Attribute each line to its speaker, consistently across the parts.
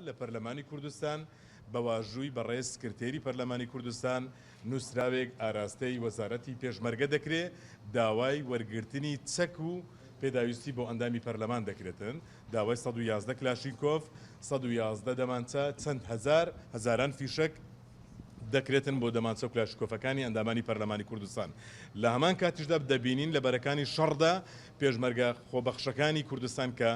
Speaker 1: لە پەرلەمانی کوردستان بە واژووی بەڕێز سکرتێری پەرلەمانی کوردستان نووسراوێک ئاراستەی وەزارەتی پێشمەرگە دەکرێ داوای وەرگرتنی چەک و پێداویستی بۆ ئەندامی پەرلەمان دەکرێتن داوای 111 کلاشینکۆف، 111 دەمانچە، چەند هەزار هەزاران فیشەک دەکرێتن بۆ دەمانچە و کلاشیکۆفەکانی ئەندامانی پەرلەمانی کوردستان. لە هەمان کاتیشدا دەبینین لە بەرەکانی شەڕدا پێشمەرگە خۆبەخشەکانی کوردستان کە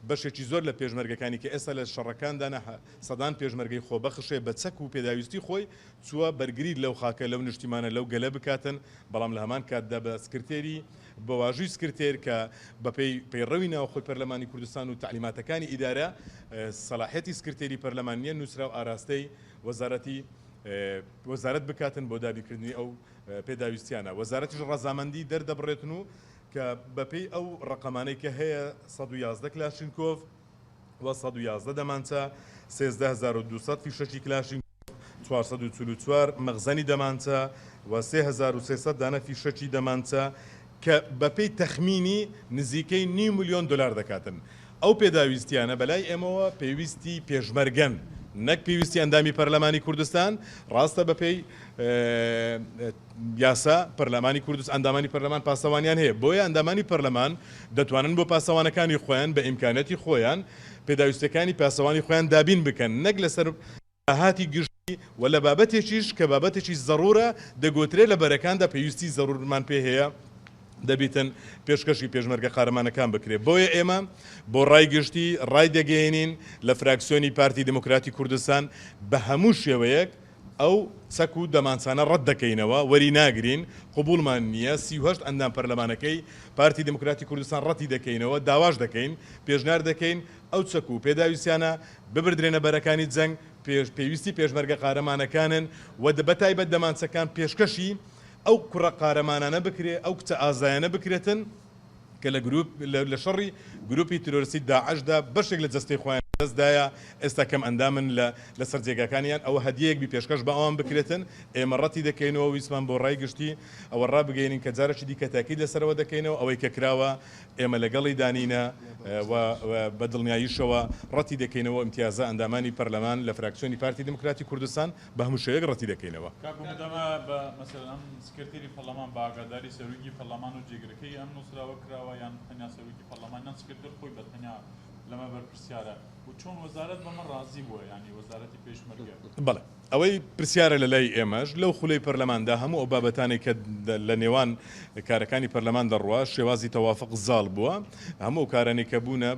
Speaker 1: بەشێکی زۆر لە پێشمەرگەکانی کە ئێستا لە شەڕەکاندانە سەدان پێشمەرگەی خۆبەخش هەیە بە چەک و پێداویستی خۆی چووە بەرگری لەو خاکە لەو نیشتیمانە لەو گەلە بکاتن بەڵام لە هەمان کاتدا بە سکرتێری بە واژووی سکرتێر کە بەپێی پەیڕەوی ناوخۆی پەرلەمانی کوردستان و تەعلیماتەکانی ئیدارە سەلاحیەتی سکرتێری پەرلەمان نییە نووسراو ئاراستەی وەزارەتی وەزارەت بکاتن بۆ دابینکردنی ئەو پێداویستیانە وەزارەتیش ڕەزامەندی دەردەبڕێتن و کە بەپێی ئەو ڕەقەمانەی کە هەیە 111 کلاشینکۆف و 111 دەمانچە، 13200 فیشەکی کلاشینکۆف، 444 مەخزەنی دەمانچە و 3300 دانە فیشەکی دەمانچە کە بەپێی تەخمینی نزیکەی نیو ملیۆن دۆلار دەکاتن. ئەو پێداویستیانە بەلای ئێمەوە پێویستی پێشمەرگەن نەک پێویستی ئەندامی پەرلەمانی کوردستان، ڕاستە بەپێی یاسا پەرلەمانی کوردست ئەندامانی پەرلەمان پاسەوانیان هەیە بۆیە ئەندامانی پەرلەمان دەتوانن بۆ پاسەوانەکانی خۆیان بە ئیمکانیاتی خۆیان پێداویستیەکانی پاسەوانی خۆیان دابین بکەن نەک لەسەر داهاتی گشتی و لە بابەتێکیش کە بابەتێکی زەڕورە دەگۆترێ لە بەرەکاندا پێویستی زەڕورمان پێ هەیە دەبیتن پێشکەشی پێشمەرگە قارەمانەکان بکرێ بۆیە ئێمە بۆ ڕای گشتی ڕای دەگەیەنین لە فراکسیۆنی پارتی دیموکراتی کوردستان بە هەموو شێوەیەک ئەو چەک و دەمانچانە ڕەت دەکەینەوە وەری ناگرین قبوڵمان نییە 38 ئەندام پەرلەمانەکەی پارتی دیموکراتی کوردستان ڕەتی دەکەینەوە داواش دەکەین پێشنار دەکەین ئەو چەک و پێداویستیانە ببردرێنە بەرەکانی جەنگ، پێویستی پێشمەرگە قارەمانەکانن و بەتایبەت دەمانچەکان پێشکەشی ئەو کوڕە قارەمانانە بکرێ، ئەو کچە ئازایانە بکرێتن کە لە گروپ لە شەڕی گروپی تیرۆرستی داعشدا بەشێک لە جەستەی خۆیان لەدەست دایە، ئێستا کەم ئەندامن لە لەسەر جێگاکانیان، ئەوە هەدیەیەک بی پێشکەش بە ئەوان بکرێتن، ئێمە ڕەتی دەکەینەوە، ویستمان بۆ ڕای گشتی ئەوە ڕابگەیەنین کە جارێکی دیکە تاکید لەسەرەوە دەکەینەوە ئەوەی کە کراوە ئێمە لەگەڵیدا نینە و بە دڵنیاییشەوە ڕەتی دەکەینەوە ئیمتیازە ئەندامانی پەرلەمان لە فراکسیۆنی پارتی دیموکراتی کوردستان بە هەموو شێوەیەک ڕەتی دەکەینەوە.
Speaker 2: کاک ئومێد ئەمە بە مەسەلەن ئەم سکرتێری پەرلەمان بە ئاگاداری سەرۆکی پەرلەمان و جێگرەکەی ئەم نووسراوە کراوە یان تەنیا سەرۆکی پەرلەمان یان سکرتێر خۆی بە تەنیا لەمە بەرپرسیارە و چۆن وەزارەت بەمە ڕازی بووە یانی وەزارەتی پێشمەرگە؟
Speaker 1: بەڵێ. ئەوەی پرسیارە لە لای ئێمەش، لەو خولەی پەرلەماندا هەموو ئەو بابەتانەی کە لە نێوان کارەکانی پەرلەمان دەڕوا، شێوازی تەوافق زاڵ بووە، هەموو ئەو کارانەی کە بوونە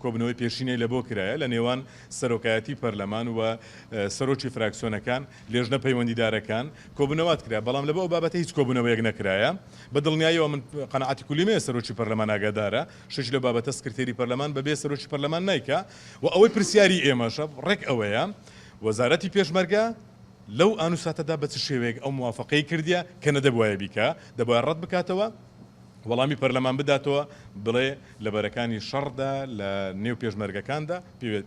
Speaker 1: کۆبوونەوەی پێشینەی لە بۆ کرایە لە نێوان سەرۆکایەتی پەرلەمان و سەرۆکی فراکسیۆنەکان، لێژنە پەیوەندیدارەکان کۆبوونەوات کرا، بەڵام لە بۆ ئەو بابەتە هیچ کۆبوونەوەیەک نەکرایە. بە دڵنیاییەوە من قەناعەتی کولیم هەیە سەرۆکی پەرلەمان ئاگادارە، شتێکی لەو بابەتە سکرتێری پەرلەمان بەبێ سەرۆکی پەرلەمان نایکا و ئەوەی پرسیاری ئێمەشە ڕێک ئەوەیە، وەزارەتی پێشمەرگە لەو ئانوساتەدا بە چ شێوەیەک ئەو موافەقەی کردیە کە نەدەبوایە بیکا، دەبوایە ڕەت بکاتەوە، وەڵامی پەرلەمان بداتەوە، بڵێ لە بەرەکانی شەڕدا لە نێو پێشمەرگەکاندا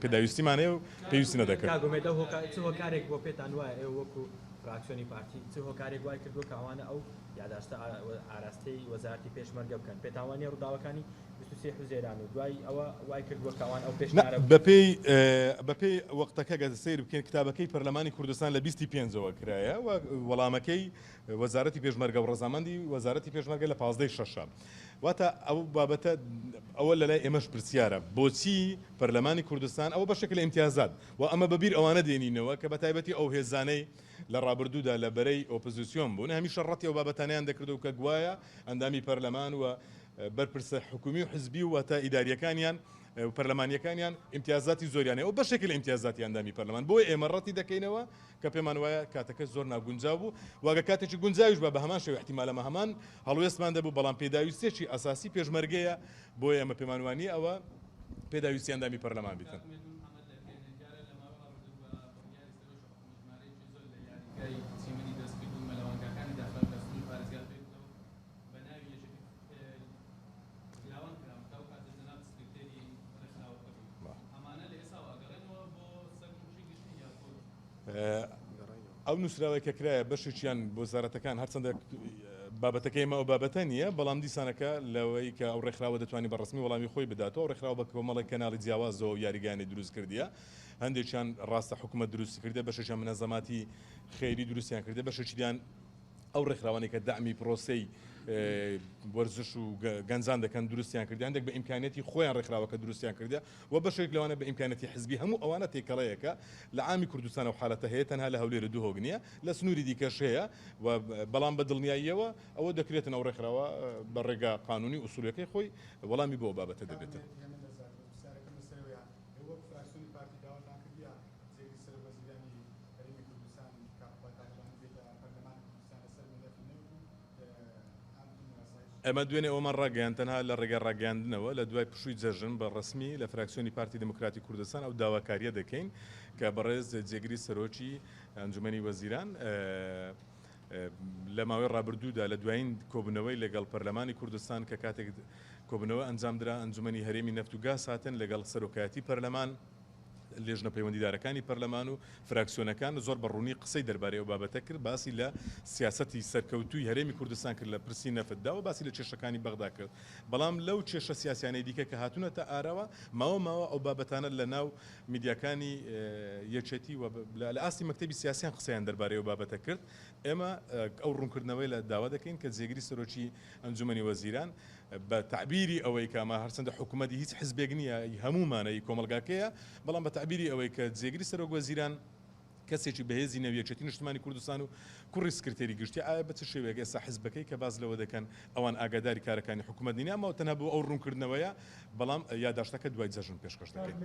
Speaker 1: پێداویستیمان هەیە و پێویستی نەدەکرد.
Speaker 3: کاک ئومێد ئەو هۆکار چ هۆکارێک بۆ پێتان وایە ئێوە وەکو فراکسیۆنی پارتی چ هۆکارێک وای کردووە کە ئەوانە ئەو یاداشتە ئاراستەی وەزارەتی پێشمەرگە بکەن؟ پێتان وانیە ڕووداوەکانی 23 حوزەیران و دوای ئەوە وای کردووە کە ئەوان ئەو
Speaker 1: نا
Speaker 3: پێشنیارە بکەن؟
Speaker 1: بەپێی بەپێی وەختەکە گەر سەیر بکەین کتابەکەی پەرلەمانی کوردستان لە بیستی پێنجەوە کرایە و وەڵامەکەی وەزارەتی پێشمەرگە و ڕەزامەندی وەزارەتی پێشمەرگە لە پازدەی شەشە واتە ئەو بابەتە ئەوە لەلای ئێمەش پرسیارە بۆچی پەرلەمانی کوردستان ئەوە بەشێکە لە ئیمتیازات و ئەمە بەبیر ئەوانە دێنینەوە کە بەتایبەتی ئەو هێزانەی لە ڕابردوودا لە بەرەی ئۆپزسیۆن بوون هەمیشە ڕەتی ئەو بابەتانەیان دەکردەوە کە گوایە ئەندامی پەرلەمان و بەرپرسە حکومی و حزبی و واتە ئیداریەکانیان و پەرلەمانیەکانیان ئیمتیازاتی زۆریان هەیە و بەشێکە لە ئیمتیازاتی ئەندامی پەرلەمان بۆیە ئێمە ڕەتی دەکەینەوە کە پێمان وایە کاتەکە زۆر ناگونجاو بوو و ئەگەر کاتێکی گونجاویش با بە هەمان شێوە ئیحتیمالە مە هەمان هەڵوێستمان دەبوو بەڵام پێداویستیەکی ئەساسی پێشمەرگەیە بۆیە ئێمە پێمان وانیە ئەوە پێداویستی ئەندامی پەرلەمان بیتن. ئەو نووسراوەی کە کرایە بەشێکیان بۆ وەزارەتەکان هەرچەندە بابەتەکەی ئێمە ئەو بابەتە نییە، بەڵام دیسانەکە لەوەی کە ئەو ڕێکخراوە دەتوانێت بە ڕەسمی وەڵامی خۆی بداتەوە، ئەو ڕێکخراوە بە کۆمەڵێک کەناڵی جیاوازەوە ئەو یاریگایانەی دروست کردیە، هەندێکیان ڕاستە حکومەت دروستی کردیە، بەشێکیان منەزەماتی خەیری دروستیان کردیە، بەشێکیان ئەو ڕێکخراوانەی کە دەعمی پرۆسەی وەرزش و گەنجان دەکەن دروستیان کردیە، هەندێک بە ئیمکانیەتی خۆیان ڕێکخراوەکە دروستیان کردیە و بەشێک لەوانە بە ئیمکانیەتی حزبی، هەموو ئەوانە تێکەڵەیەکە لە عامی کوردستان ئەو حالەتە هەیە، تەنها لە هەولێر و دهۆک نییە، لە سنووری دیکەش هەیە و بەڵام بە دڵنیاییەوە ئەوە دەکرێتن ئەو ڕێکخراوە بە ڕێگا قانوونی و ئوسوولیەکەی خۆی وەڵامی بۆ ئەو بابەتە دەبێتن. ئێمە دوێنێ ئەوەمان ڕاگەیاند تەنها لە ڕێگای ڕاگەیاندنەوە لە دوای پشووی جەژن بە ڕەسمی لە فراکسیۆنی پارتی دیموکراتی کوردستان ئەو داواکارییە دەکەین کە بەڕێز جێگری سەرۆکی ئەنجومەنی وەزیران لە ماوەی ڕابردوودا لە دوایین کۆبوونەوەی لەگەڵ پەرلەمانی کوردستان کە کاتێک کۆبوونەوە ئەنجامدرا ئەنجومەنی هەرێمی نەفت و گاز هاتن لەگەڵ سەرۆکایەتی پەرلەمان لێژنە پەیوەندیدارەکانی پەرلەمان و فراکسیۆنەکان زۆر بە ڕوونی قسەی دەربارەی ئەو بابەتە کرد، باسی لە سیاسەتی سەرکەوتووی هەرێمی کوردستان کرد لە پرسی نەفتدا و باسی لە کێشەکانی بەغدا کرد، بەڵام لەو کێشە سیاسیانەی دیکە کە هاتوونەتە ئاراوە ماوە ماوە ئەو بابەتانە لە ناو میدیاکانی یەکێتی و لە ئاستی مەکتەبی سیاسیان قسەیان دەربارەی ئەو بابەتە کرد، ئێمە ئەو ڕوونکردنەوەی لە داوا دەکەین کە جێگری سەرۆکی ئەنجومەنی وەزیران بە تەعبیری ئەوەی کە ئەمە هەرچەندە حکومەتی هیچ حزبێک نییە ی هەموومانە ی کۆمەڵگاکەیە، بەڵام بە تەعبیری ئەوەی کە جێگری سەرۆک وەزیران کەسێکی بەهێزی نێو یەکێتی نیشتمانی کوردستان و کوڕی سکرتێری گشتی ئایا بە چ شێوەیەک ئێستا حزبەکەی کە باس لەوە دەکەن ئەوان ئاگاداری کارەکانی حکومەت نین ئەمە تەنها بۆ ئەو ڕوونکردنەوەیە بەڵام یاداشتەکە دوای جەژن پێشکەش دەکەین.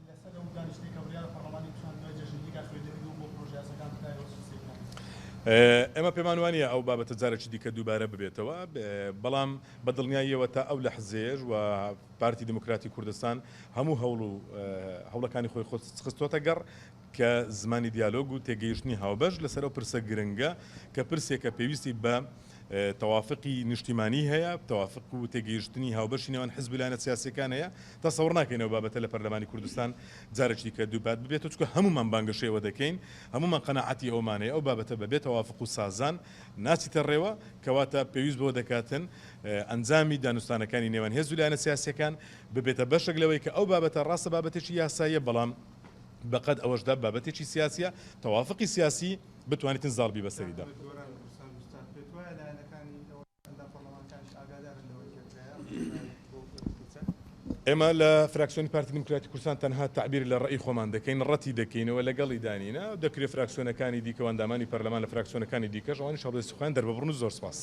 Speaker 4: لەسەر ئەو دانیشتنەی کە بڕیارە پەڕڵەمانی کوردستان دوای جەژن بیکات خوێندنەوەی دووەم بۆ پڕۆژەیاساکان بکات ئێوە چ قسەیەکتان
Speaker 1: هەیە؟ ئێمە پێمان وانییە ئەو بابەتە جارێکی دیکە دووبارە ببێتەوە، بەڵام بە دڵنیاییەوە تا ئەو لەحزەیەش و پارتی دیموکراتی کوردستان هەموو هەوڵ و هەوڵەکانی خۆی خستۆتە گەڕ کە زمانی دیالۆگ و تێگەیشتنی هاوبەش لەسەر ئەو پرسە گرنگە کە پرسێکە پێویستی بە تەوافقی نیشتیمانی هەیە، تەوافق و تێگەیشتنی هاوبەشی نێوان حزب و لایەنە سیاسییەکان هەیە، تەسەوڕ ناکەین ئەو بابەتە لە پەرلەمانی کوردستان جارێکی دیکە دووپات ببێتەوە، چونکە هەموومان بانگەشەی ئەوە دەکەین، هەموومان قەناعەتی ئەوەمان هەیە ئەو بابەتە بەبێ تەوافق و سازان ناچیتە ڕێوە، کەواتە پێویست بەوە دەکاتن ئەنجامی دانوستانەکانی نێوان هێز و لایەنە سیاسییەکان ببێتە بەشێک لەوەی کە ئەو بابەتە ڕاستە بابەتێکی یاساییە بەڵام بەقەد ئەوەشدا بابەتێکی سیاسییە، تەوافقی سیاسی بتوانیتن زاڵ بی بەسەریدا. ئێمە لە فراکسیۆنی پارتی دیموکراتی کوردستان تەنها تەعبیر لە ڕەئی خۆمان دەکەین، ڕەتی دەکەینەوە، لەگەڵی دانینە، دەکرێ فراکسیۆنەکانی دیکە و ئەندامانی پەرلەمان لە فراکسیۆنەکانی دیکەش ئەوانیش هەڵوێستی خۆیان دەرببڕن و زۆر سوپاس.